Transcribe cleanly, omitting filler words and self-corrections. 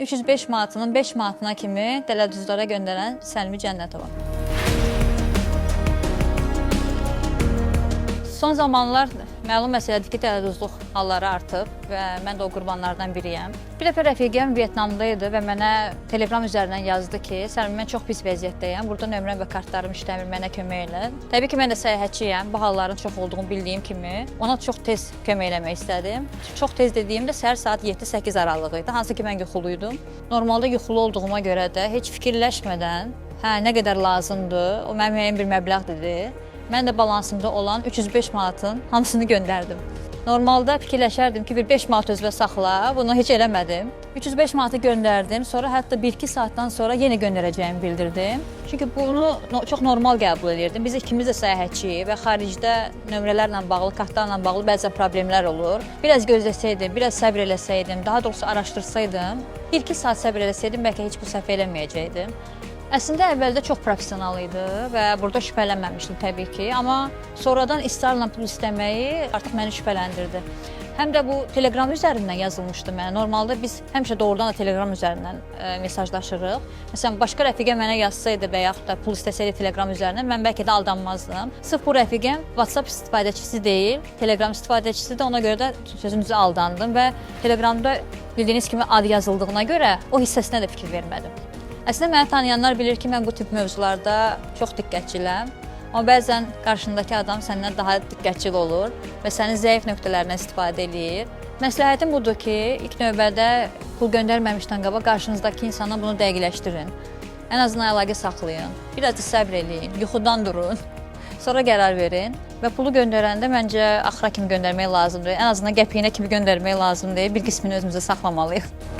305 manatının 5 manatına kimi dələduzlara göndərən Səlmi Cənnətova. Son zamanlar məlum məsələdir ki, dələduzluq halları artıb və mən də o qurbanlardan biriyəm. Bir dəfə rəfiqəm Vyetnamda idi və mənə Telegram üzərindən yazdı ki, Səlmi, mən çox pis vəziyyətdəyəm. Burada nömrəm və kartlarım işləmir, mənə kömək elə. Təbii ki, mən də səyahətçiyəm. Bu halların çox olduğunu bildiyim kimi ona çox tez kömək eləmək istədim. Çox tez dediyimdə səhər saat 7-8 aralığı idi, hansı ki mən yuxuluydum. Normalda yuxulu olduğuma görə də heç fikirləşmədən, hə, nə qədər lazımdır, o mənə müəyyən bir məbləğ dedi. Mən də balansımda olan 305 manatın hamısını göndərdim. Normalda fikirləşərdim ki, bir 5 manat özümə saxla, bunu heç eləmədim. 305 manatı göndərdim, sonra hətta 1-2 saatdan sonra yenə göndərəcəyimi bildirdim. Çünki bunu çox normal qəbul edirdim. Biz ikimiz də səyahətçiyik və xaricdə nömrələrlə bağlı, kartlarla bağlı bəzən problemlər olur. Biraz gözləsəydim, biraz səbr eləsəydim, daha doğrusu araşdırsaydım, 1-2 saat səbr eləsəydim bəlkə heç bu səhvi eləməyəcəkdim. Əslində əvvəldə çox professional idi və burada şübhələnməmişdim təbii ki, amma sonradan israrla pul istəməyi artıq məni şübhələndirdi. Həm də bu Telegram üzərindən yazılmışdı mənə. Normalda biz həmişə doğrudan da Telegram üzərindən mesajlaşırıq. Məsələn, başqa rəfiqə mənə yazsaydı və yaxud da pul istəsəydi Telegram üzərindən, mən bəlkə də aldanmazdım. Sırf bu rəfiqəm WhatsApp istifadəçisi deyil, Telegram istifadəçisidir. Ona görə də sözün düzü aldandım və Telegramda bildiyiniz kimi ad yazıldığına görə o hissəsinə də fikir vermədim. Əslində məni tanıyanlar bilir ki, mən bu tip mövzularda çox diqqətçiləm. Amma bəzən qarşındakı adam səndən daha diqqətçil olur və sənin zəif nöqtələrindən istifadə eləyir. Məsləhətim budur ki, ilk növbədə pul göndərməmişdən qabaq qarşınızdakı insana bunu dəqiqləşdirin. Ən azından əlaqə saxlayın. Biraz da səbr eləyin, yuxudan durun. Sonra qərar verin və pulu göndərəndə məncə axıra kimi göndərmək lazımdır. Ən azından qəpiyinə kimi göndərmək lazımdır. Bir qismini özümüzə saxlamalıyıq.